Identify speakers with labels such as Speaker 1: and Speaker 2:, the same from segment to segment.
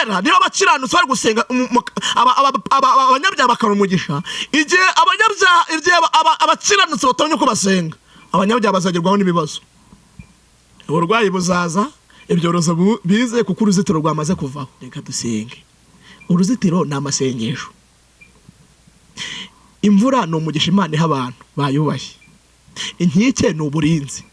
Speaker 1: Kera niba abakiranutsi bari gusenga, abanyabyaha bakabona umugisha. Igihe abanyabyaha, igihe abakiranutsi batabonye uko basenga, abanyabyaha bazagerwaho n'ibibazo, uburwayi buzaza, ibyorezo bize, kuko uruzitiro rwamaze kuvaho. Reka dusenge. Uruzitiro ni amasengesho. Imvura ni umugisha Imana iha abantu bayubashye. Inkike ni uburinzi,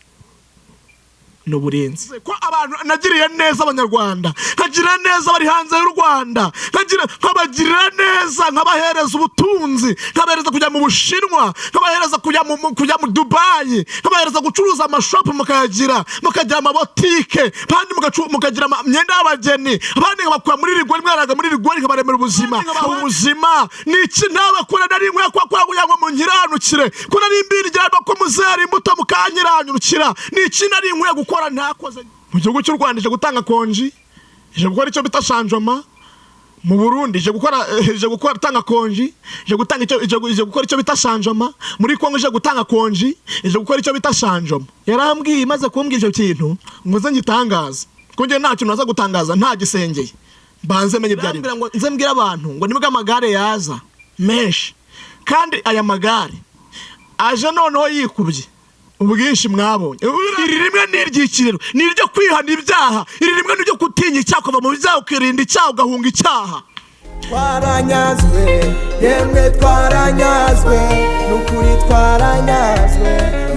Speaker 1: ni uburinzi. Ko abantu nagiriye neza, Abanyarwanda nkagira neza, bari hanze y'u Rwanda nkabagirira neza, nkabahereza ubutunzi, nkabahereza kujya mu Bushinwa, nkabahereza kujya mu Dubayi, nkabahereza gucuruza amashopu, mukayagira, mukagira amabotike, abandi mukagira imyenda y'abageni, abandi nkabakura muri rigori, mwaraga muri rigori, nkabaremera ubuzima. Ubuzima ni iki? Ntabakura nari nkwiye kuba kugira ngo munkiranukire, ko nari mbirya ko muzera imbuto mukankiranukira. Ni iki nari nkwiye gukora ntakoze? Mu gihugu cy'u Rwanda ije gutanga konji, ije gukora icyo bita changement. Mu Burundi ije gukora gutanga konji, ije gutanga icyo ije gukora icyo bita changement. Muri Kongo ije gutanga konji, ije gukora icyo bita changement. Yarambwiye, imaze kumbwira icyo kintu ngo nze ngitangaze, ko njye nta kintu naza gutangaza nta gisengeye, mbanze menye ibyo ari byo, ngo nze mbwire abantu ngo nibwo amagare yaza menshi. Kandi aya magare aje noneho yikubye ubwinshi mwabonye. Iri rimwe ni iry'ikirero, ni iryo kwihana ibyaha. Iri rimwe ni iryo gutinya icyaha, ukava mu byaha, ukirinda icyaha, ugahunga icyaha.
Speaker 2: Twaranyazwe, yemwe twaranyazwe, nukuri twaranyazwe,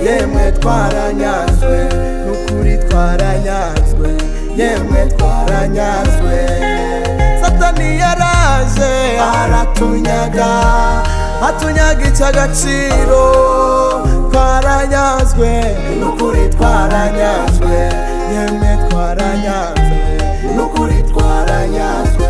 Speaker 2: yemwe twaranyazwe, nukuri twaranyazwe, yemwe twaranyazwe. Satani yaraje aratunyaga, atunyaga icy'agaciro. Twaranyazwe, nukuri twaranyazwe, yemwe twaranyazwe, nukuri twaranyazwe.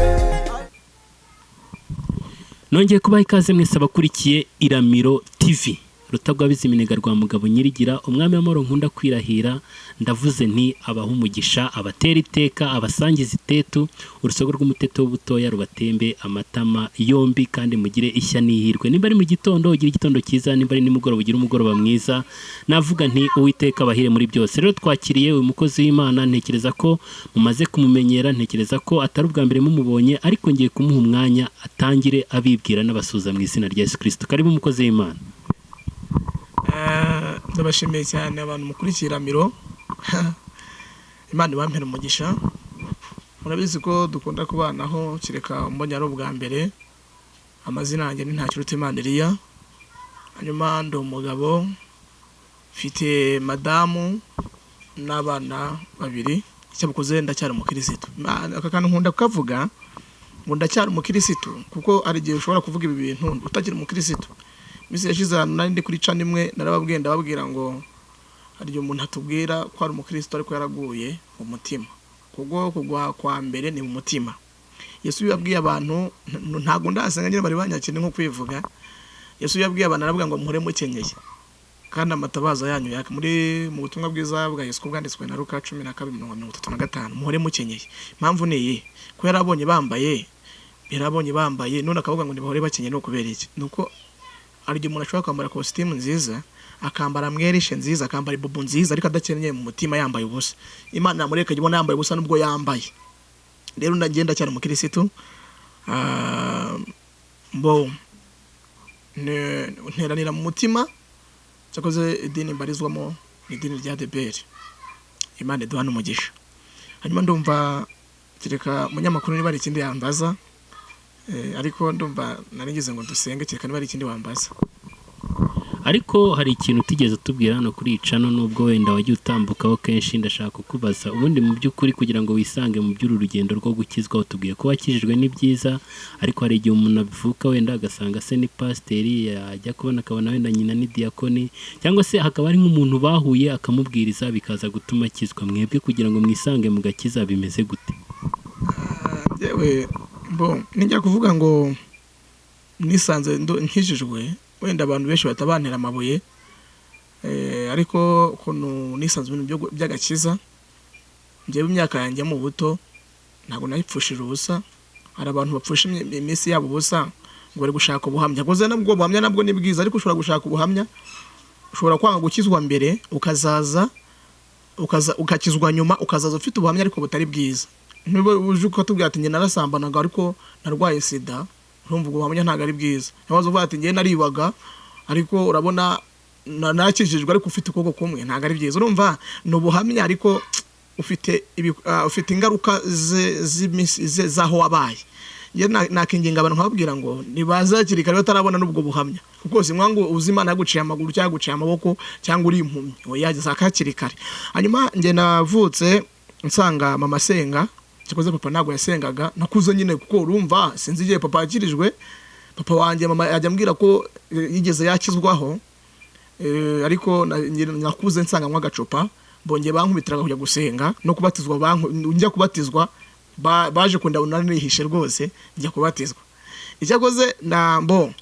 Speaker 3: Nongeye kubaha ikaze mwese abakurikiye Iramiro TV. Rutagwabiza iminega rwa mugabo nyirigira, umwami w'amahoro nkunda kwirahira, ndavuze nti abaha umugisha, abatera iteka, abasangiza itetu, urusogo rw'umuteto w'ubutoya rubatembe amatama yombi, kandi mugire ishya n'ihirwe. Nimba ari mu gitondo, ugire igitondo cyiza; nimba ari nimugoroba, ugire umugoroba mwiza. Navuga nti Uwiteka abahire muri byose. Rero twakiriye uyu mukozi w'Imana, ntekereza ko mumaze kumumenyera, ntekereza ko atari ubwa mbere mumubonye, ariko ngiye kumuha umwanya atangire abibwira n'abasuhuza mu izina rya Yesu Kirisito. Karibu, umukozi w'Imana.
Speaker 1: Ndabashimiye cyane abantu mukurikira Iramiro. Imana ibampere umugisha. Murabizi ko dukunda kubanaho, kereka umbonye ari ubwa mbere. Amazina yanjye ni Ntakirutimana Eliya. Hanyuma ndi umugabo, mfite madamu n'abana babiri. Icyabukoze ndacyari umukirisitu. Aka kantu nkunda kukavuga ngo ndacyari umukirisitu, kuko hari igihe ushobora kuvuga ibi bintu utakiri umukirisitu. Iminsi yashize ahantu nari ndi kuri cana imwe, narababwiye, ndababwira ngo hari igihe umuntu atubwira ko ari umukirisitu ariko yaraguye mu mutima, kuko kugwa kwa mbere ni mu mutima. Yesu yabwiye abantu, ntabwo ndasenga nyine, bari banyakire nko kwivuga. Yesu yabwiye abantu, aravuga ngo muhore mukenyeye kandi amatabaza yanyu yaka. Muri mu butumwa bwiza bwa Yesu bwanditswe na Luka 12:35, muhore mukenyeye. Impamvu ni iyi: ko yarabonye bambaye, yarabonye bambaye, none akavuga ngo ntibahore bakenyeye. No kubera iki? Nuko hari igihe umuntu ashobora kwambara kositimu nziza, akambara mwerishe nziza, akambara ibubu nziza, ariko adakenyeye mu mutima, yambaye ubusa. Imana yamureka ibona yambaye ubusa nubwo yambaye. Rero ndagenda cyane umukirisitu. Mbo nteranira mu mutima. Cyakoze idini mbarizwamo ni idini rya ADEPR. Imana iduha n'umugisha. Hanyuma ndumva kereka umunyamakuru niba hari ikindi yambaza, ariko ndumva nari ngize ngo dusenge, kereka niba hari ikindi wambaza.
Speaker 3: Ariko hari ikintu utigeze utubwira hano kuri iyi channel, nubwo wenda wagiye utambukaho kenshi. Ndashaka kukubaza, ubundi mu by'ukuri kugira ngo wisange mu by'uru rugendo rwo gukizwa, utubwiye ko wakijijwe, ni byiza, ariko hari igihe umuntu avuka wenda agasanga se ni pasiteri, yajya kubona akabona wenda nyina ni diyakoni, cyangwa se hakaba hari nk'umuntu bahuye akamubwiriza, bikaza gutuma akizwa. Mwebwe kugira ngo mwisange mu gakiza bimeze gute?
Speaker 1: Yewe, bo nijya kuvuga ngo nisanze nkijijwe, wenda abantu benshi bahita bantera amabuye, ariko ukuntu nisanze ibintu by'agakiza, njyewe imyaka yanjye mu buto ntabwo nayipfushije ubusa. Hari abantu bapfusha iminsi yabo ubusa ngo bari gushaka ubuhamya. Gusa nabwo buhamya nabwo ni bwiza, ariko ushobora gushaka ubuhamya, ushobora kwanga gukizwa mbere, ukazaza ukakizwa nyuma, ukazaza ufite ubuhamya ariko butari bwiza. Niba uje ukatubwira ati njye narasambanaga ariko narwaye sida, urumva ubwo buhamya ntabwo ari bwiza. Niba uvuga ati njye naribaga ariko urabona nakijijwe ariko ufite ukuboko kumwe, ntabwo ari byiza. Urumva ni ubuhamya ariko ufite ingaruka z'aho wabaye. Njye nakinginga abantu nkababwira ngo nibaze hakiri kare batarabona n'ubwo buhamya, kuko si ngombwa ngo uzi Imana yaguciye amaguru cyangwa yaguciye amaboko cyangwa uri impumyi, oya, zaka hakiri kare. Hanyuma njye navutse nsanga mama asenga, cyakoze papa ntabwo yasengaga. Nakuze nyine, kuko urumva sinzi igihe papa yakirijwe. Papa wanjye mama yajya ambwira ko yigeze yakizwaho, ariko nakuze nsanga nywa agacupa. Bongeye bankubitiraga kujya gusenga no kubatizwa, njya kubatizwa baje kundabona nihishe rwose njya kubatizwa. Icyakoze na mbo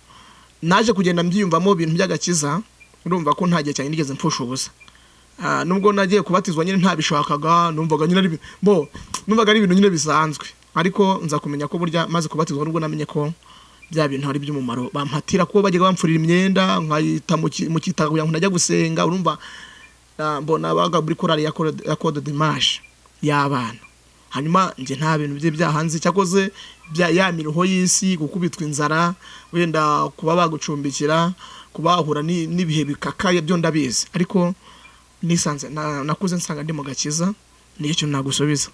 Speaker 1: naje kugenda mbyiyumvamo ibintu by'agakiza. Urumva ko nta gihe cyane nigeze mpfusha ubusa. Nubwo nagiye kubatizwa nyine ntabishakaga, numvaga nyine ari bo, numvaga ari ibintu nyine bisanzwe, ariko nza kumenya ko burya maze kubatizwa nubwo namenye ko bya bintu ari by'umumaro bampatira, kuko bajyaga bamfurira imyenda nkayita mu kitaka kugira ngo ntajya gusenga. Urumva mbona baga muri korali ya Code Dimanche y'abana. Hanyuma njye nta bintu by'ibyaha nzi, cyakoze bya ya miruho y'isi, gukubitwa inzara, wenda kuba bagucumbikira, kubahura n'ibihe bikakaye, byo ndabizi. Ariko nisanze nakuze nsanga ndi mu gakiza, nicyo kintu nagusubiza.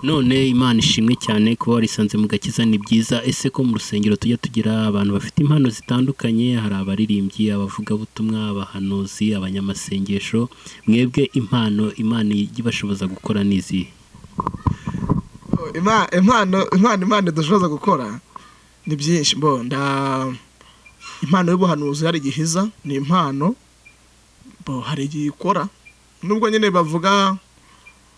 Speaker 3: None Imana ishimwe cyane, kuba warisanze mu gakiza ni byiza. Ese ko mu rusengero tujya tugira abantu bafite impano zitandukanye, hari abaririmbyi, abavugabutumwa, abahanuzi, abanyamasengesho, mwebwe impano Imana ijya ibashoboza gukora ni izihe?
Speaker 1: Impano Imana idushoboza gukora ni byinshi. Bo nda impano y'ubuhanuzi hari igihe iza, ni impano bo hari igihe ikora, nubwo nyine bavuga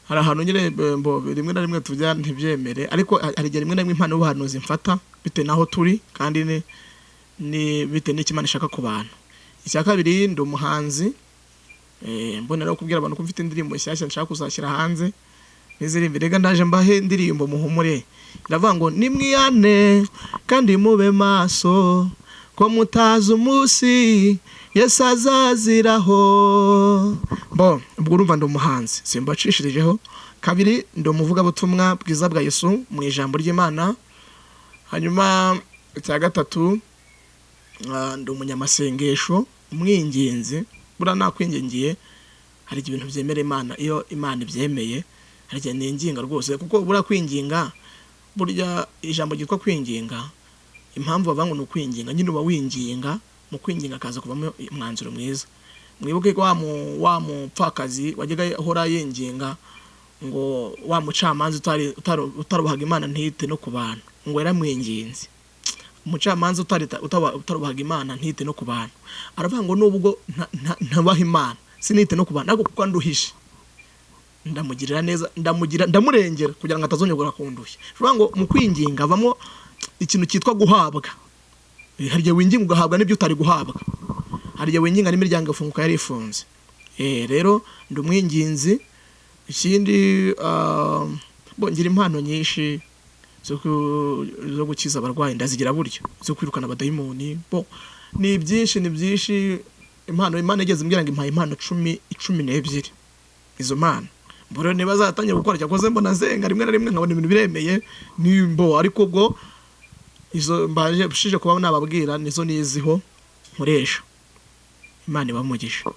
Speaker 1: hari ahantu nyine bo rimwe na rimwe tujya ntibyemere, ariko hari igihe rimwe na rimwe impano y'ubuhanuzi mfata bitewe n'aho turi, kandi ni bitewe n'icyo Imana ishaka ku bantu. Icya kabiri, ndi umuhanzi. Mbonera no kubwira abantu ko mfite indirimbo nshyashya nshaka kuzashyira hanze n'iziririmbo. Rega ndaje mbahe indirimbo muhumure, iravuga ngo nimwiyane kandi mube maso, ko mutazi umunsi Yesu azaziraho. Bo ubwo urumva ndi umuhanzi, simbacishirijeho. Kabiri, ndi umuvugabutumwa bwiza bwa Yesu mu ijambo ry'Imana. Hanyuma icya gatatu, ndi umunyamasengesho, umwinginzi. Buriya nakwingingiye hari igihe ibintu byemera Imana, iyo Imana ibyemeye hari igihe ninginga rwose, kuko buriya kwinginga, burya ijambo ryitwa kwinginga, impamvu bavuga ngo ni ukwinginga nyine, uba winginga, mu kwinginga akaza kuvamo umwanzuro mwiza. Mwibuke ko wa mupfakazi wajyaga ahora yinginga ngo wa mucamanza utarubahaga Imana ntite no ku bantu, ngo yaramwinginze. Umucamanza utarubahaga Imana ntite no ku bantu, aravuga ngo nubwo ntabaha Imana sinite no ku bantu, ariko kuko anduhije ndamugirira neza, ndamurengera kugira ngo atazongera kundushya. Bivuga ngo mu kwinginga havamo ikintu cyitwa guhabwa. Hari igihe winginga ugahabwa n'ibyo utari guhabwa, hari igihe winginga n'imiryango igafunguka yari ifunze. Rero ndi umwinginzi. Ikindi, bo ngira impano nyinshi zo gukiza abarwayi, ndazigira buryo, zo kwirukana abadayimoni, bo ni byinshi, ni byinshi. Impano Imana igeze imbwira ngo impaye impano 12. Izo mpano mbona niba zatangiye gukora, cyakoze mbona nsenga rimwe na rimwe nkabona ibintu biremeye nimbo, ariko ubwo izo mbaje ushije kuba nababwira nizo niziho nkoresha. Imana ibamugisha.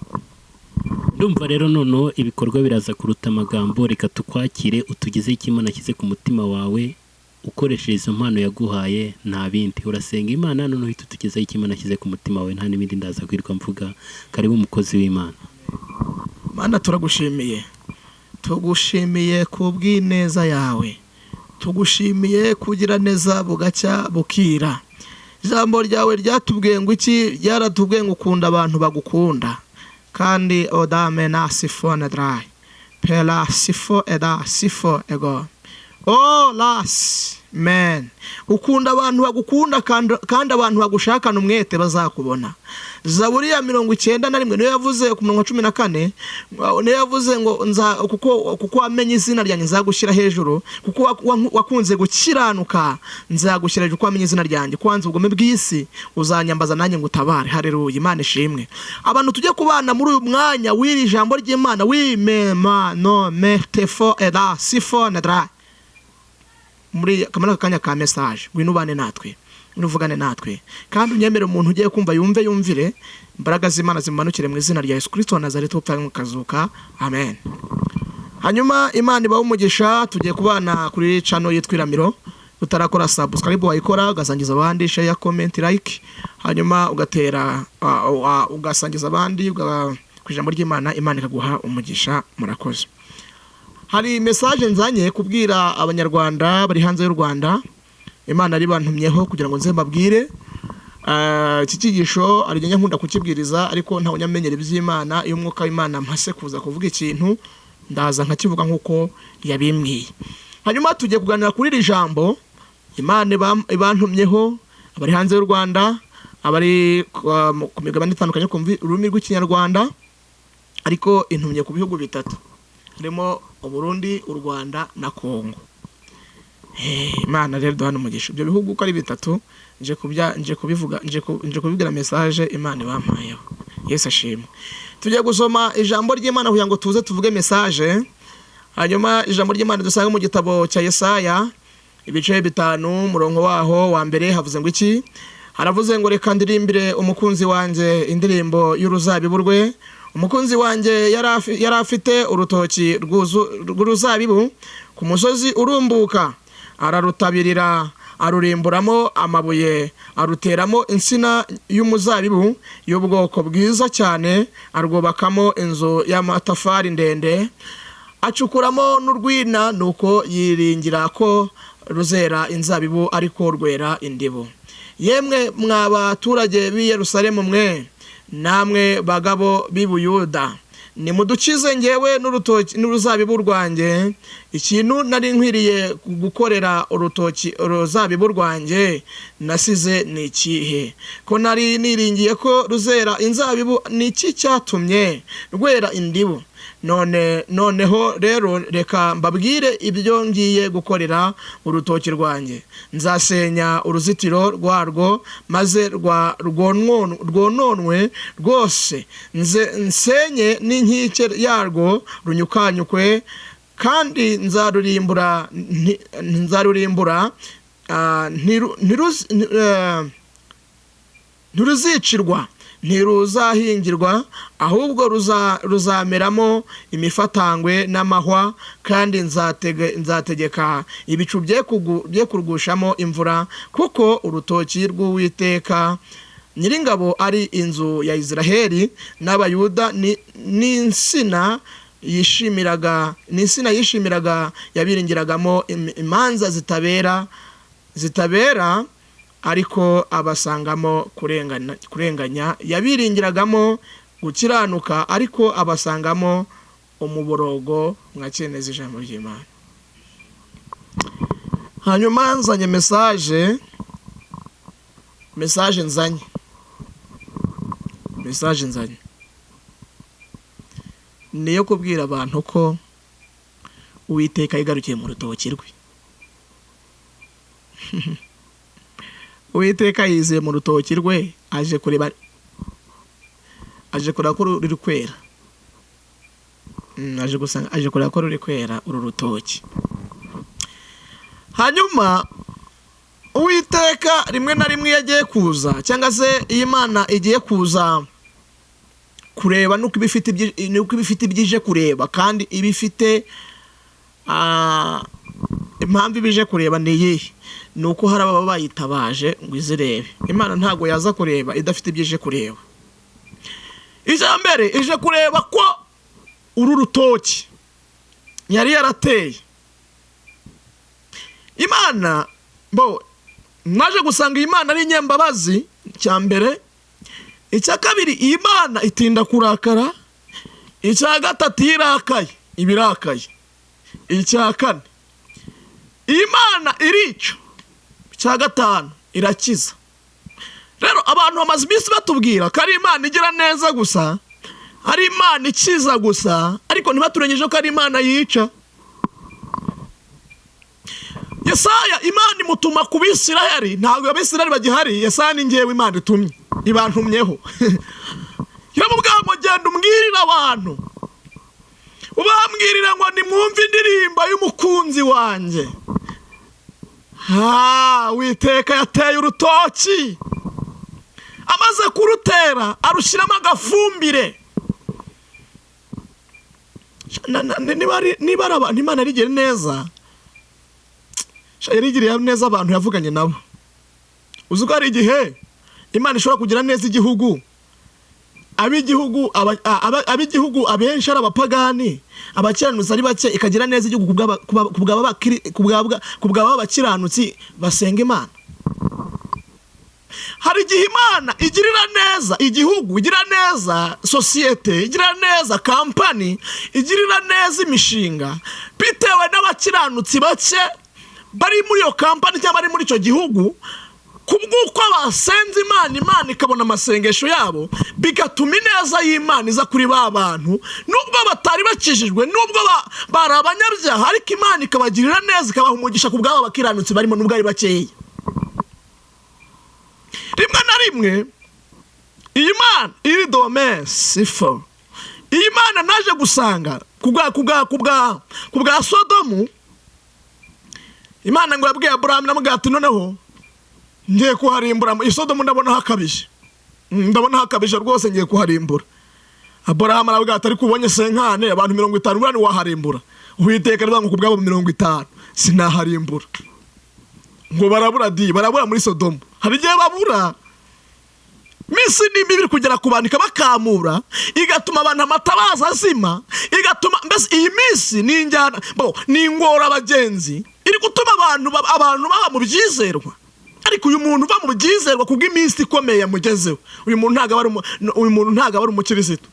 Speaker 3: Ndumva rero noneho ibikorwa biraza kuruta amagambo. Reka tukwakire, utugezeho icyo Imana ashyize ku mutima wawe ukoresheje izo mpano yaguhaye. Nta bindi, urasenga Imana noneho uhita utugezeho icyo Imana ashyize ku mutima wawe, nta n'ibindi ndaza kwirirwa mvuga. Karibu umukozi w'Imana.
Speaker 1: Mana, turagushimiye, tugushimiye ku bw'ineza yawe, tugushimiye kugira neza bugacya bukira. Ijambo ryawe ryatubwiye ngo iki? Ryaratubwiye ngo ukunda abantu bagukunda. Kandi odame na sifo na dry pela sifo eda sifo ego oh las men, ukunda abantu bagukunda, kandi abantu bagushakana umwete bazakubona. Zaburi ya 91 niyo yavuze ku murongo wa 14, niyo yavuze ngo nza kuko wamenye izina ryanjye nzagushyira hejuru, kuko wakunze gukiranuka nzagushyira hejuru, kuko wamenye izina ryanjye, ko wanze ubugome bw'isi uzanyambaza nanjye ngutabare. Haleluya, Imana ishimwe. Abantu tujye kubana muri uyu mwanya w'iri jambo ry'Imana, wimema no metefo eda sifo na dra. Muri aka kanya ka message, ngwino ubane natwe, ngwino uvugane natwe, kandi unyemere umuntu ugiye kumva yumve, yumvire imbaraga z'Imana zimanukire mu izina rya Yesu Kristo wa Nazareti upfa mukazuka, amen. Hanyuma Imana ibahe umugisha. Tugiye kubana kuri channel yitwa Iramiro. Utarakora subscribe wayikora, ugasangiza abandi, share, comment, like, hanyuma ugatera ugasangiza abandi ku ijambo ry'Imana. Imana ikaguha umugisha. Murakoze. Hari message nzanye kubwira Abanyarwanda bari hanze y'u Rwanda. Imana ari bantumyeho kugira ngo nze mbabwire. Iki cyigisho ari njya nkunda kukibwiriza, ariko ntawe unyamenyera iby'Imana. Iyo umwuka w'Imana mpase kuza kuvuga ikintu, ndaza nkakivuga nk'uko yabimbwiye. Hanyuma tugiye kuganira kuri iri jambo Imana ibantumyeho, abari hanze y'u Rwanda, abari ku migabane itandukanye kumva ururimi rw'Ikinyarwanda, ariko intumye ku bihugu bitatu harimo Uburundi, u Rwanda na Kongo. Imana rero duhana umugisha. Ibyo bihugu uko ari bitatu nje kubya nje kubivuga, nje kubibwira message Imana ibampayeho. Yesu ashimwe. Tugiye gusoma ijambo ry'Imana kugira ngo tuze tuvuge message. Hanyuma ijambo ry'Imana dusanga mu gitabo cya Yesaya, ibice 5, umurongo waho wa mbere, havuze ngo iki? Haravuze ngo: "Reka ndirimbire umukunzi wanjye indirimbo y'uruzabibu rwe. Umukunzi wanjye yari afite urutoki rw'uruzabibu ku musozi urumbuka, ararutabirira, arurimburamo amabuye, aruteramo insina y'umuzabibu y'ubwoko bwiza cyane, arwubakamo inzu y'amatafari ndende, acukuramo n'urwina. Nuko yiringira ko ruzera inzabibu, ariko rwera indibu. Yemwe mwa baturage b'i Yerusalemu mwe, namwe bagabo b'i Buyuda, nimudukize ngewe n'urutoki n'uruzabibu rwanjye. Ikintu nari nkwiriye gukorera urutoki uruzabibu rwanjye nasize ni ikihe? Ko nari niringiye ko ruzera inzabibu, ni iki cyatumye rwera indibu? None noneho rero reka mbabwire ibyo ngiye gukorera urutoki rwanjye: Nzasenya uruzitiro rwarwo, maze rwononwe rwose, nze nsenye n'inkike yarwo runyukanyukwe, kandi nzarurimbura, ntiruzicirwa, ntiruzahingirwa, ahubwo ruzameramo imifatangwe n'amahwa, kandi nzategeka ibicu bye kurugushamo imvura, kuko urutoki rw'Uwiteka Nyiringabo ari inzu ya Israheli n'Abayuda, n'insina yishimiraga, n'insina yishimiraga yabiringiragamo imanza zitabera, ariko abasangamo kurenganya, yabiringiragamo gukiranuka, ariko abasangamo umuborogo." Mwakeneza ijambo ry'Imana. Hanyuma nzanye message, nzanye niyo kubwira abantu ko Uwiteka yigarukiye mu rutoki rwe. Uwiteka yizeye mu rutoki rwe, aje kureba ko ruri kwera. Aje gusanga, aje kureba ko ruri kwera uru rutoki. Hanyuma Uwiteka rimwe na rimwe iyo agiye kuza, cyangwa se iyo Imana igiye kuza kureba, nuko iba ifite ibyije kureba, kandi iba ifite impamvu ibije kureba. Ni iyihe? Ni uko hari ababa bayitabaje ngo izirebe. Imana ntabwo yaza kureba idafite ibyije kureba. Icya mbere ije kureba ko uru rutoki yari yarateye. Imana bo naje gusanga iyi Mana ari inyembabazi, icya mbere. Icya kabiri, iyi Mana itinda kurakara. Icya gatatu, iyo irakaye iba irakaye. Icya kane, iyi Mana irica. Icya gatanu, irakiza. Rero abantu bamaze iminsi batubwira ko ari Imana igira neza gusa, ari Imana ikiza gusa, ariko ntibaturengeje ko ari Imana yica. Yesaya Imana imutuma ku Bisirayeli. Ntabwo Abisirayeli bagihari. Yesaya ni ngewe Imana itumye, ibantumyeho. Iramubwira ngo: "Genda umbwirire abantu, ubambwirire ngo nimwumve indirimbo y'umukunzi wanjye." Ha, Uwiteka yateye urutoki, amaze kurutera arushyiramo agafumbire. Niba ari abantu Imana yarigiriye neza, yarigiriye neza abantu yavuganye nabo. Uzi ko hari igihe Imana ishobora kugira neza igihugu, ab'igihugu abenshi ari abapagani, abakiranutsi ari bake, ikagira neza igihugu ku bw'aba bakiranutsi basenga Imana. Hari igihe Imana igirira neza igihugu, igira neza sosiyete, igira neza kampani, igirira neza imishinga, bitewe n'abakiranutsi bake bari muri iyo kampani cyangwa bari muri icyo gihugu, kubw'uko basenze Imana, Imana ikabona amasengesho yabo, bigatuma ineza y'Imana iza kuri ba bantu, nubwo batari bakijijwe, nubwo bari abanyabyaha, ariko Imana ikabagirira neza, ikabaha umugisha ku bw'abo bakiranutsi barimo, nubwo ari bakeya. Rimwe na rimwe iyi Mana iri domesifo, iyi Mana naje gusanga ku bwa Sodomu, Imana ngo yabwiye Aburahamu, namubwira ati noneho ngiye kuharimbura i Sodomu, ndabona hakabije, ndabona hakabije rwose, ngiye kuharimbura. Aburahamu arabwira ati ariko ubonye cinquante, abantu 50 buriya ntiwaharimbura? Uwiteka aravuga ngo ku bw'abo 50 sinaharimbura. Ngo barabura di, barabura muri Sodomu. Hari igihe babura, minsi ni mibi iri kugera ku bantu ikabakamura, igatuma abantu amatabaza azima, igatuma mbese iyi minsi ni injyana bo ni ingorabagenzi iri gutuma abantu baba mu byizerwa. Ariko uyu muntu uva mu byizerwa kubw'iminsi ikomeye yamugezeho, uyu muntu ntabwo aba ari umukirisitu.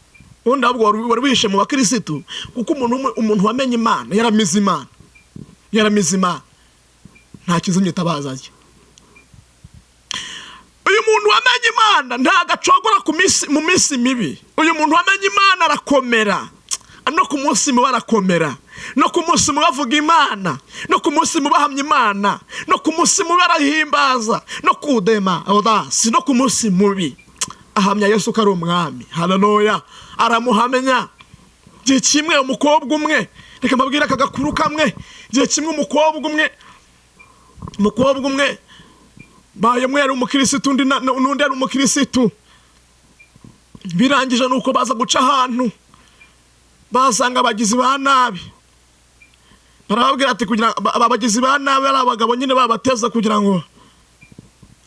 Speaker 1: Ubundi ahubwo wari wihishe mu bakirisitu, kuko umuntu wamenye Imana yaramize Imana, yaramize Imana, nta kizimya itabaza rye. Uyu muntu wamenye Imana ntabwo acogora mu minsi mibi. Uyu muntu wamenye Imana arakomera, no ku munsi mubi arakomera, no ku munsi mubi avuga Imana, no ku munsi mubi ahamya Imana, no ku munsi mubi arahimbaza, no kudema odasi, no ku munsi mubi ahamya Yesu ko ari umwami. Haleluya, aramuhamya. Igihe kimwe umukobwa umwe, reka mbabwire aka gakuru kamwe. Igihe kimwe umukobwa umwe baye, umwe yari umukirisitu, undi n'undi yari umukirisitu. Birangije nuko baza guca ahantu, basanga abagizi ba nabi, barababwira ati kugira aba bagizi ba nabi ari abagabo nyine babateza kugira ngo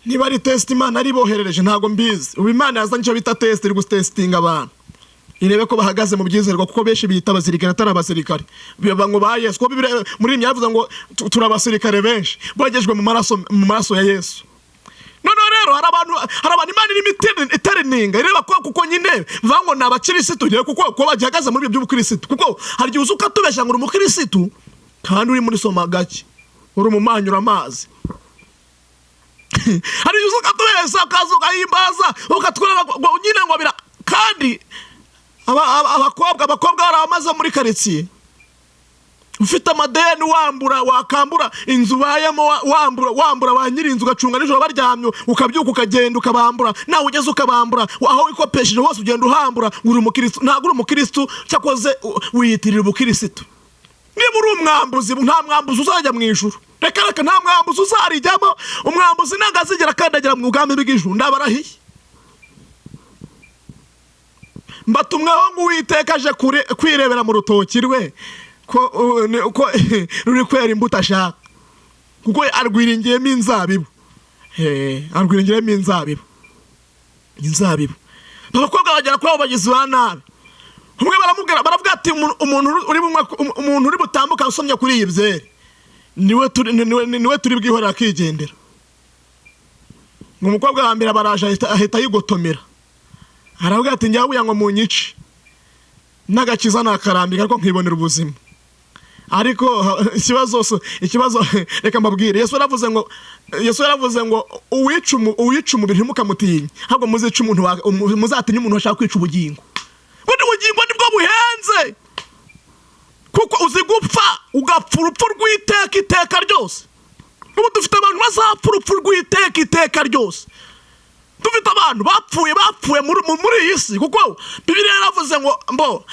Speaker 1: niba ari test Imana ariboherereje, ntabwo mbizi. Ubu Imana yazanye icyo bita test, iri gutesitinga abantu irebe ko bahagaze mu byizerwa, kuko benshi biyita abasirikare atari abasirikare, biba ngo ba Yesu, kuko Bibiliya muri iyi yavuze ngo turi abasirikare benshi bogejwe mu maraso ya Yesu. Noneho rero hari abantu Imana irimo itarininga, ireba ko kuko nyine bivuga ngo ni abakirisitu rero, kuko ko bagihagaze muri ibyo by'ubukirisitu, kuko hari igihe uza ukatubeshya ngo uri umukirisitu kandi uri muri soma gake, uri umumanyura amazi. Hari igihe uza ukatubeshya, ukaza ugahimbaza, ukatwereka ngo nyine ngo bira, kandi abakobwa bari abamaze muri karitsiye, ufite amadeni, wambura, wakambura inzu ubayemo, wambura ba nyiri inzu, ugacunga nijoro baryamye, ukabyuka ukagenda ukabambura, nawe ugeze ukabambura, aho wikopesheje hose ugenda uhambura. Uri umukirisitu? Ntabwo uri umukirisitu, cyakoze wiyitirira ubukirisitu. Niba uri umwambuzi, nta mwambuzi uzajya mu ijuru. Reka reka, nta mwambuzi uzarijyamo. Umwambuzi ntabwo azigera akandagira mu bwami bw'ijuru, ndabarahiye. Mbatumweho ngo Uwiteka aje kwirebera mu rutoki rwe ko ruri kwera imbuto ashaka, kuko arwiringiyemo inzabibu. Arwiringiyemo inzabibu, inzabibu. Abakobwa bagera kuri abo bagizi ba nabi, umwe baramubwira, baravuga ati umuntu uri butambuka usomye kuri iyi byeri, niwe turi bwihorera akigendera. Ngo umukobwa wa mbere baraje, ahita yigotomera, aravuga ati njya ngo munyice n'agakiza nakarambika, ariko nkibonera ubuzima. Ariko ikibazo, reka mbabwire, Yesu yaravuze ngo uwica umubiri ntimukamutinye, ahubwo muzice umuntu muzatinye umuntu washaka kwica ubugingo. Bundi ubugingo nibwo buhenze, kuko uzi gupfa ugapfa urupfu rw'iteka iteka ryose. Ubu dufite abantu bazapfa urupfu rw'iteka iteka ryose. Dufite abantu bapfuye muri iyi si, kuko Bibiliya yaravuze ngo mbo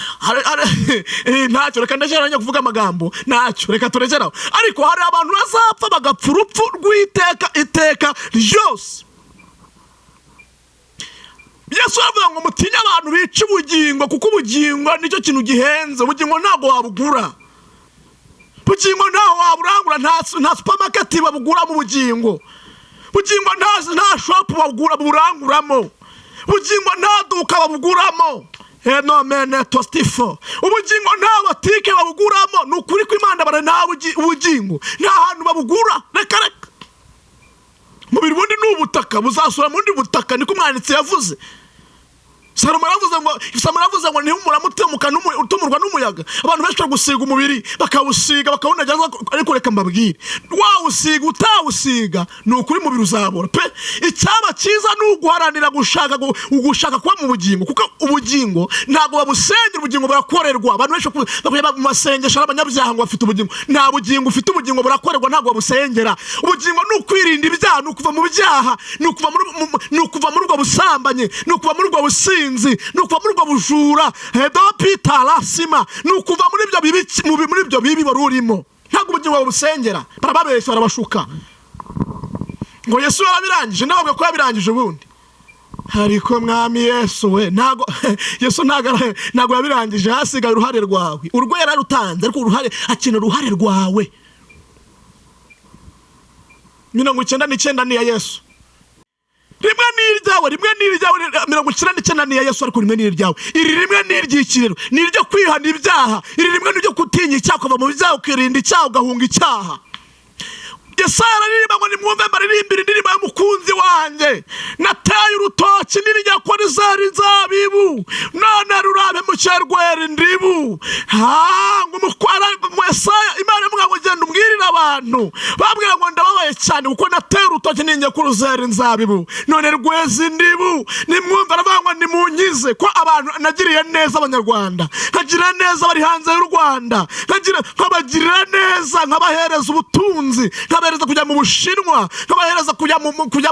Speaker 1: ntacyo, reka ndekera kuvuga amagambo, ntacyo, reka turekeraho. Ariko hari abantu bazapfa bagapfa urupfu rw'iteka, iteka ryose. Yesu aravuga ngo mutinye abantu bica ubugingo, kuko ubugingo nicyo kintu gihenze. Ubugingo ntabwo wabugura, ubugingo ntaho waburangura, nta supermarket babuguramo ubugingo. Bugingo nta shop babugura buranguramo, bugingo nta duka babuguramo, enomene tostifo. Ubugingo nta botike babuguramo. Ni ukuri kw'Imana, bara nta ubugingo nta hantu babugura, reka reka. Umubiri ubundi ni ubutaka, buzasura mu bundi butaka, niko umwanditsi yavuze. Salomo yaravuze ngo, Salomo yaravuze ngo ntihumura mutemuka utumurwa n'umuyaga. Abantu benshi bari gusiga umubiri, bakawusiga, bakawunageza, ariko reka mbabwire, wawusiga utawusiga, ni ukuri umubiri uzabora pe. Icyaba cyiza ni uguharanira gushaka kuba mu bugingo, kuko ubugingo ntabwo babusengera, ubugingo burakorerwa. Abantu benshi bakujya mu masengesho ari abanyabyaha ngo bafite ubugingo. Nta bugingo ufite, ubugingo burakorerwa, ntabwo babusengera. Ubugingo ni ukwirinda ibyaha, ni ukuva mu byaha, ni ukuva muri ubwo busambanyi, ni ukuva muri ubwo businzi, ni ukuva muri ubwo bujura, hedopitarasima, ni ukuva muri ibyo bibi, muri ibyo bibi wari urimo. Ntabwo ubugingo babusengera, barababeshya, barabashuka ngo Yesu yarabirangije. Ndababwira ko yabirangije ubundi, ariko Mwami Yesu we, ntago Yesu ntago yabirangije, hasigaye uruhare rwawe. Urwo yararutanze, ariko uruhare akina uruhare rwawe. 99 ni iya Yesu, rimwe ni iryawe, rimwe ni iryawe. 99 ni iya Yesu, ariko rimwe ni iryawe. Iri rimwe ni iry'ikirero, ni iryo kwihana ibyaha. Iri rimwe ni iryo gutinya icyaha, ukava mu byaha, ukirinda icyaha, ugahunga icyaha. Yesaya araririmba ngo nimwumve mbaririmbire indirimbo y'umukunzi wanjye: nateye urutoki n'inyako rizera inzabibu, none rurabe mukerwera indibu. Ha, ngo umukwara Yesaya, Imana imuga ngo genda umbwirire abantu, babwira ngo ndababaye cyane kuko nateye urutoki n'inyako ruzera inzabibu, none rweza indibu. Nimwumve, aravuga ngo nimunkize, ko abantu nagiriye neza, Abanyarwanda, nkagira neza bari hanze y'u Rwanda, nkabagirira neza, nkabahereza ubutunzi, nkabahereza kujya mu Bushinwa, nkabahereza kujya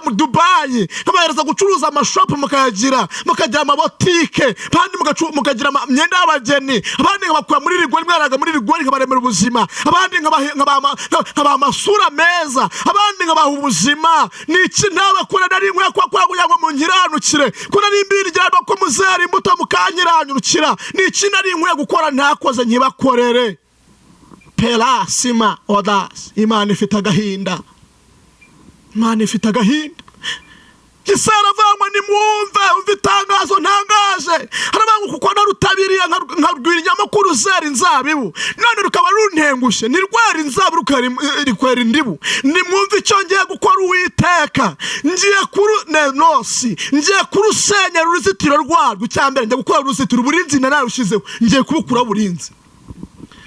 Speaker 1: mu Dubayi, nkabahereza gucuruza amashopu, mukayagira, mukagira amabotike, abandi mukagira imyenda y'abageni, abandi nkabakura muri rigori, mwaraga muri rigori, nkabaremera ubuzima, abandi nkabaha amasura meza, abandi nkabaha ubuzima. Ni iki ntabakora nari nkwiye kubakora kugira ngo munkiranukire, ko nari mbirya ko muzera imbuto mukankiranukira? Ni iki nari nkwiye gukora ntakoze nkibakorere? Perasima odasi. Imana ifite agahinda, Imana ifite agahinda. Yesaya aravuga ngo nimwumve, umve itangazo ntangaje. Aravuga ngo kuko narutabiriye nkarwira inyamakuru zera inzabibu, none rukaba runtengushye, ntirwera inzabibu, rukwera indibu. Nimwumve icyo ngiye gukora Uwiteka: ngiye kuru nenosi, ngiye kurusenyera uruzitiro rwarwo. Icya mbere, ngiye gukora uruzitiro, uburinzi nararushyizeho, ngiye kubukuraho uburinzi.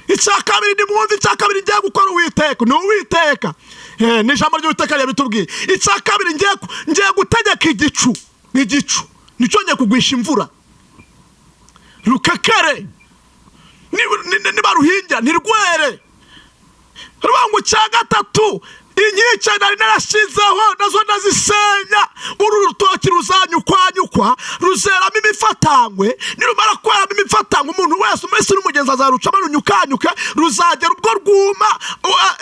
Speaker 1: Icya kabiri, nimwumve icya kabiri ngiye gukora Uwiteka, ni Uwiteka. Ni ijambo ry'Uwiteka ryabitubwiye. Icya kabiri, ngiye gutegeka igicu, igicu nicyo ngiye kugwisha imvura, rukekere, nibaruhingira ntirwere. Ruvuga ngo icya gatatu, inkike nari narashyizeho nazo ndazisenya. Uru rutoki ruzanyukwanyukwa, ruzeramo imifatangwe. Nirumara kweramo imifatangwe, umuntu wese, umese n'umugenzi, azarucamo runyukanyuke, ruzagera ubwo rwuma.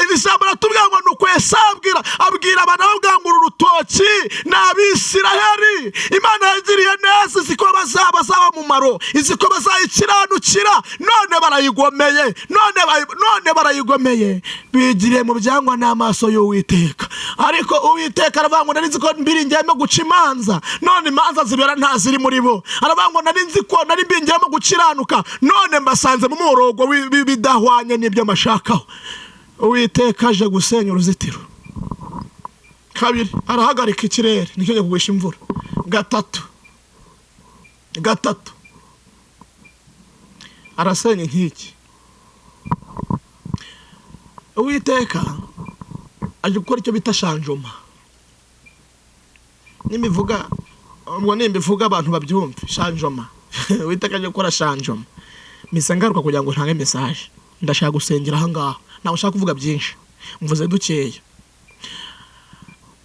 Speaker 1: Iri jambo riratubwira ngo nuko Yesaya abwira abantu, ababwira ngo uru rutoki ni Abisiraheli Imana yagiriye neza, izi ko bazaba mumaro, izi ko bazayikiranukira, none barayigomeye, none barayigomeye, bigiriye mu byangwa n'amaso y'Uwiteka. Ariko Uwiteka aravuga ngo nari nzi ko mbiringiyemo guca imanza, none imanza zibera nta ziri muri bo. Aravuga ngo nari nzi ko nari mbingiyemo gukiranuka, none mbasanze mu muborogo bidahwanye n'ibyo mbashakaho. Uwiteka aje gusenya uruzitiro. Kabiri, arahagarika ikirere, nicyo giye kugwisha imvura. Gatatu, arasenya inkike. Uwiteka aje gukora icyo bita changement. Nimivuga ubwo, nimbivuga abantu babyumve, changement. Uwiteka aje gukora changement. Mpise ngaruka kugira ngo ntange message. Ndashaka gusengera aha ngaha, ntabwo nshaka kuvuga byinshi, mvuze dukeya.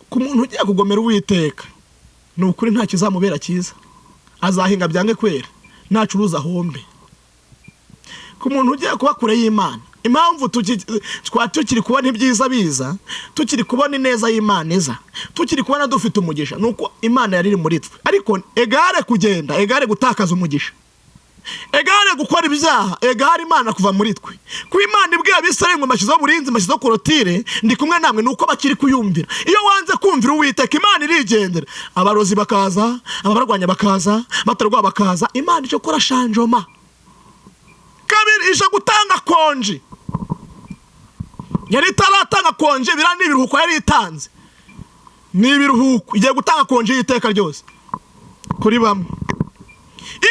Speaker 1: Ku muntu ugiye kugomera Uwiteka, Ni ukuri nta kizamubera cyiza, azahinga byange kwera, nacuruza ahombe. Ku muntu ugiye kuba kure y'Imana, impamvu tukiri kubona ibyiza biza, tukiri kubona ineza y'Imana iza, tukiri kubona dufite umugisha, ni uko Imana yari iri muri twe. Ariko égale kugenda, égale gutakaza umugisha, égale gukora ibyaha, égale Imana kuva muri twe. Kuba Imana ibwiye Abisirayeli ngo mbashyizeho uburinzi, mbashyizeho clôture, ndi kumwe namwe, ni uko bakiri kuyumvira. Iyo wanze kumvira Uwiteka, Imana irigendera, abarozi bakaza, ababarwanya bakaza, batarwa bakaza. Imana ije gukora changement. Kabiri, ije gutanga congé. Yari itaratanga congé, biriya ni ibiruhuko yari itanze, ni ibiruhuko. Igiye gutanga congé y'iteka ryose kuri bamwe.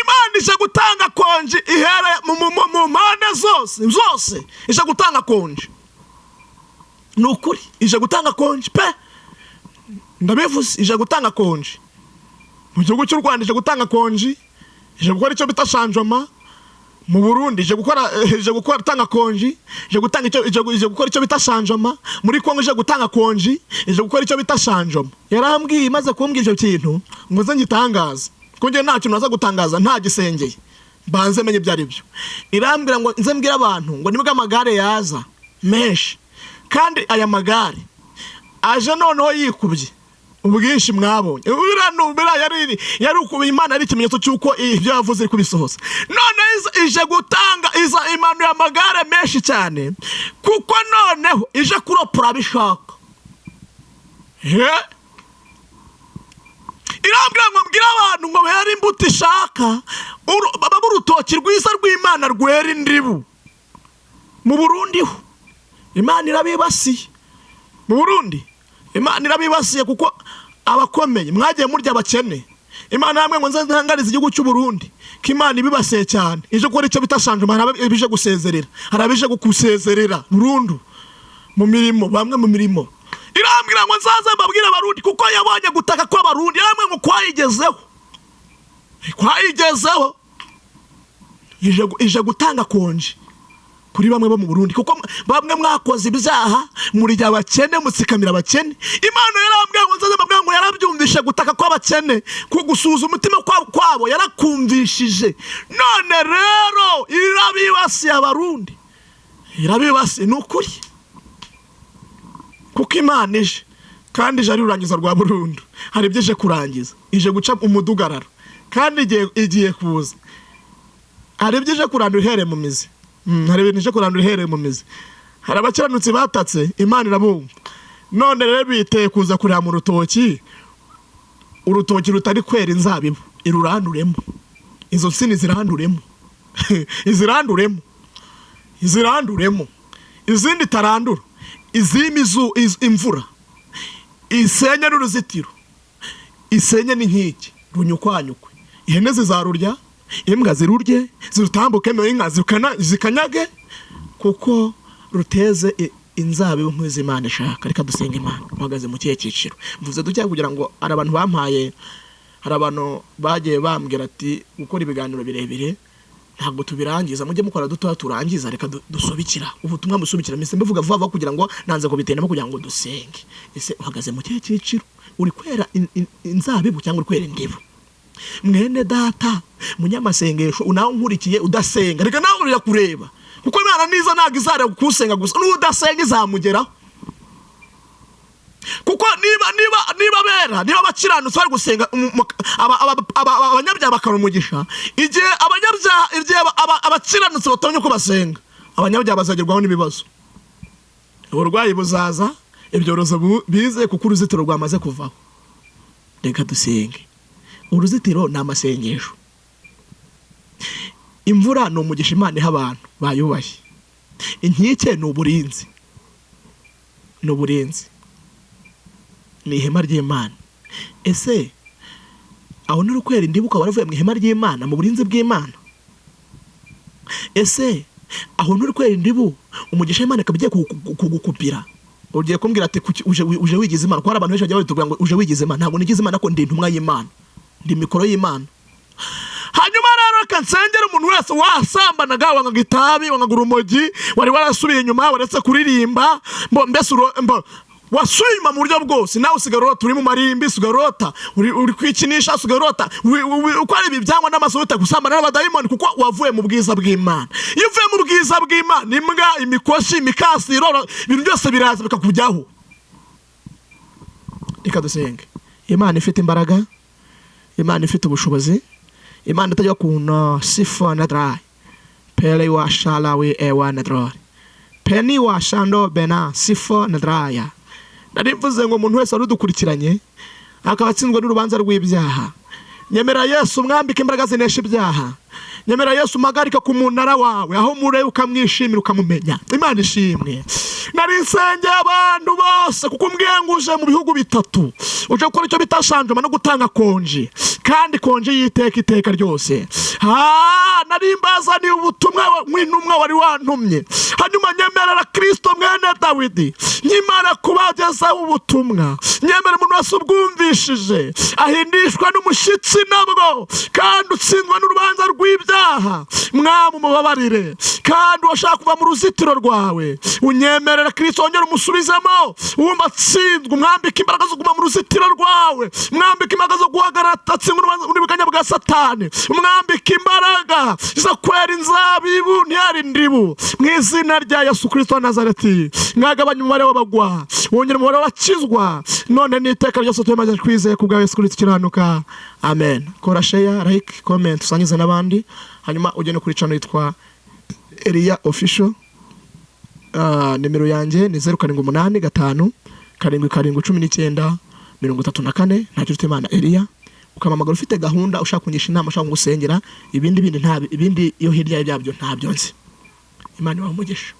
Speaker 1: Imana ije gutanga congé ihere mu mpande zose zose. Ije gutanga congé, ni ukuri, ije gutanga congé pe, ndabivuze. Ije gutanga congé mu gihugu cy'u Rwanda, ije gutanga congé, ije gukora icyo bita changement. Mu Burundi ije gukora gutanga congé, ije gutanga icyo ije gukora icyo bita changement. Muri Kongo ije gutanga congé, ije gukora icyo bita changement. Yarambwiye, imaze kumbwira icyo kintu ngo nze ngitangaze, kuko njye nta kintu naza gutangaza nta gisengeye, mbanze menye ibyo ari byo. Irambwira ngo nze mbwire abantu ngo nibwo amagare yaza menshi, kandi aya magare aje noneho yikubye ubwinshi mwabonye. Buriya yari uku Imana yari ikimenyetso cy'uko ibyo yavuze iri kubisohoza. None ije gutanga, iza imanuye amagare menshi cyane, kuko noneho ije kuropora abishaka. He, irambwira ngo mbwire abantu ngo bere imbuto ishaka, babe urutoki rwiza rw'Imana rwera indibu. Mu Burundi ho Imana irabibasiye. Mu Burundi Imana irabibasiye, kuko abakomeye mwagiye murya abakene. Imana yamwe ngo nze ntangarize igihugu cy'u Burundi ko Imana ibibasiye cyane, ije gukora icyo bita changement. Hari abije gusezerera, hari abije gusezerera burundu mu mirimo, bamwe mu mirimo. Irambwira ngo nzaze mbabwire Abarundi, kuko yabonye gutaka kw'Abarundi. Yarambwira ngo kwayigezeho, kwayigezeho. Ije gutanga congé kuri bamwe bo mu Burundi, kuko bamwe mwakoze ibyaha, murya abakene, mutsikamira abakene. Imana yarambwiye ngo nzaze mbabwire ngo yarabyumvishe gutaka kw'abakene, ku gusuhuza umutima kwabo yarakumvishije. None rero irabibasiye Abarundi, irabibasiye, ni ukuri, kuko Imana ije, kandi ije ari ururangiza rwa burundu. Hari ibyo ije kurangiza, ije guca umudugararo, kandi igiye kuza, hari ibyo ije kurandura ihereye mu mizi. Hari ibintu ije kurandura ihereye mu mizi. Hari abakiranutsi batatse, Imana irabumva. None rero biteye kuza kureba mu rutoki, urutoki rutari kwera inzabibu, iruranduremo izo nsina, iziranduremo, iziranduremo, iziranduremo. Izindi itarandura, izima imvura, isenye n'uruzitiro, isenye n'inkike, runyukwanyukwe, ihene zizarurya, imbwa zirurye, zirutambukemo, inka zikanyage, kuko ruteze inzabibu nk'izo Imana ishaka. Reka dusenga Imana. Uhagaze mu kihe cyiciro? Mvuze dutya kugira ngo hari abantu bampaye, hari abantu bagiye bambwira ati gukora ibiganiro birebire ntabwo tubirangiza, mujye mukora dutoya turangiza. Reka dusubikira ubutumwa, musubikira mise mbivuga vuba vuba kugira ngo nanze kubitendamo, kugira ngo dusenge. Ese uhagaze mu kihe cyiciro? Uri kwera inzabibu cyangwa uri kwera indibu? Mwene data munyamasengesho, nawe unkurikiye udasenga, reka nawe urakureba, kuko Imana niza ntabwo izareba kuwusenga gusa, n'udasenga izamugeraho. Kuko niba bera, niba abakiranutsi bari gusenga, abanyabyaha bakaba umugisha, igihe abanyabyaha, igihe abakiranutsi batabonye uko basenga, abanyabyaha bazagerwaho n'ibibazo, uburwayi buzaza, ibyorezo bize, kuko uruzitiro rwamaze kuvaho. Reka dusenge. Uruzitiro ni amasengesho. Imvura ni umugisha Imana iha abantu bayubashye. Inkike ni uburinzi, ni uburinzi, ni ihema ry'Imana. Ese aho nturi kwera indibu, ukaba waravuye mu ihema ry'Imana, mu burinzi bw'Imana? Ese aho nturi kwera indibu, umugisha w'Imana ikaba igiye kugukupira? Ugiye kumbwira ati kuki uje wigize Imana? Kuko hari abantu benshi bagiye babitubwira ngo uje wigize Imana. Ntabwo nigize Imana, ko ndi intumwa y'Imana, ndi mikoro y'Imana. Hanyuma rero reka nsengere umuntu wese wasambanaga, wangaga itabi, wangaga urumogi, wari warasubiye inyuma, waretse kuririmba, mbese mbo Wasuye inyuma mu buryo bwose. Nawe usigaye urota uri mu marimbi, usigaye urota uri kwikinisha, usigaye urota uko ari ibi byangwa n'amaso, wita gusambana n'abadayimoni, kuko wavuye mu bwiza bw'Imana. Iyo uvuye mu bwiza bw'Imana, imbwa, imikoshi, imikasiro, ibintu byose biraza bikakujyaho. Reka dusenge. Imana ifite imbaraga, Imana ifite ubushobozi, Imana itajya kuna sifa na dry pele wa shalawi ewa na dry peni wa shando bena sifo na draya. Nari mvuze ngo umuntu wese wari udukurikiranye akaba atsinzwe n'urubanza rw'ibyaha, nyemera Yesu mwambike imbaraga zinesha ibyaha. Nyemera Yesu umpagarike ku munara wawe, aho mureba ukamwishimira, ukamumenya. Imana ishimwe. Nari nsengeye abantu bose, kuko umbwiye ngo uje mu bihugu bitatu, uje gukora icyo bita changement no gutanga konji, kandi konji y'iteka iteka ryose. Nari mbazaniye ubutumwa nk'intumwa wari wantumye. Hanyuma nyemerera, Kirisito mwene Dawidi, nkimara kubagezaho ubutumwa, nyemera umuntu wese ubwumvishije ahindishwa n'umushyitsi nabwo, kandi utsindwa n'urubanza rw'ibyaha, Mwami, umubabarire. Kandi uwashaka kuva mu ruzitiro rwawe, unyemerera Kirisito wongere umusubizemo. Wumva atsinzwe, umwambike imbaraga zo kuguma mu ruzitiro rwawe, mwambike imbaraga zo guhagarara atsindwa n'uburiganya bwa Satani, umwambike imbaraga zo kwera inzabibu ntiyari indibu. Mu izina rya Yesu Kirisito wa Nazareti, mwagabanya umubare w'abagwa, wongera umubare w'abakizwa, none n'iteka ryose. Tuyamaze twizeye ku bwa Yesu Kirisito ukiranuka, amen. Kora share, like, comment, usangize n'abandi. Hanyuma ugende kuri channel yitwa Eliya Official. Nimero yanjye ni 0785771934. Ntacyo Imana Eliya. Ukampamagara ufite gahunda, ushaka kungisha inama, ushaka gusengera. Ibindi bindi nta ibindi iyo hirya yabyo ntabyo nzi. Imana ibahe umugisha.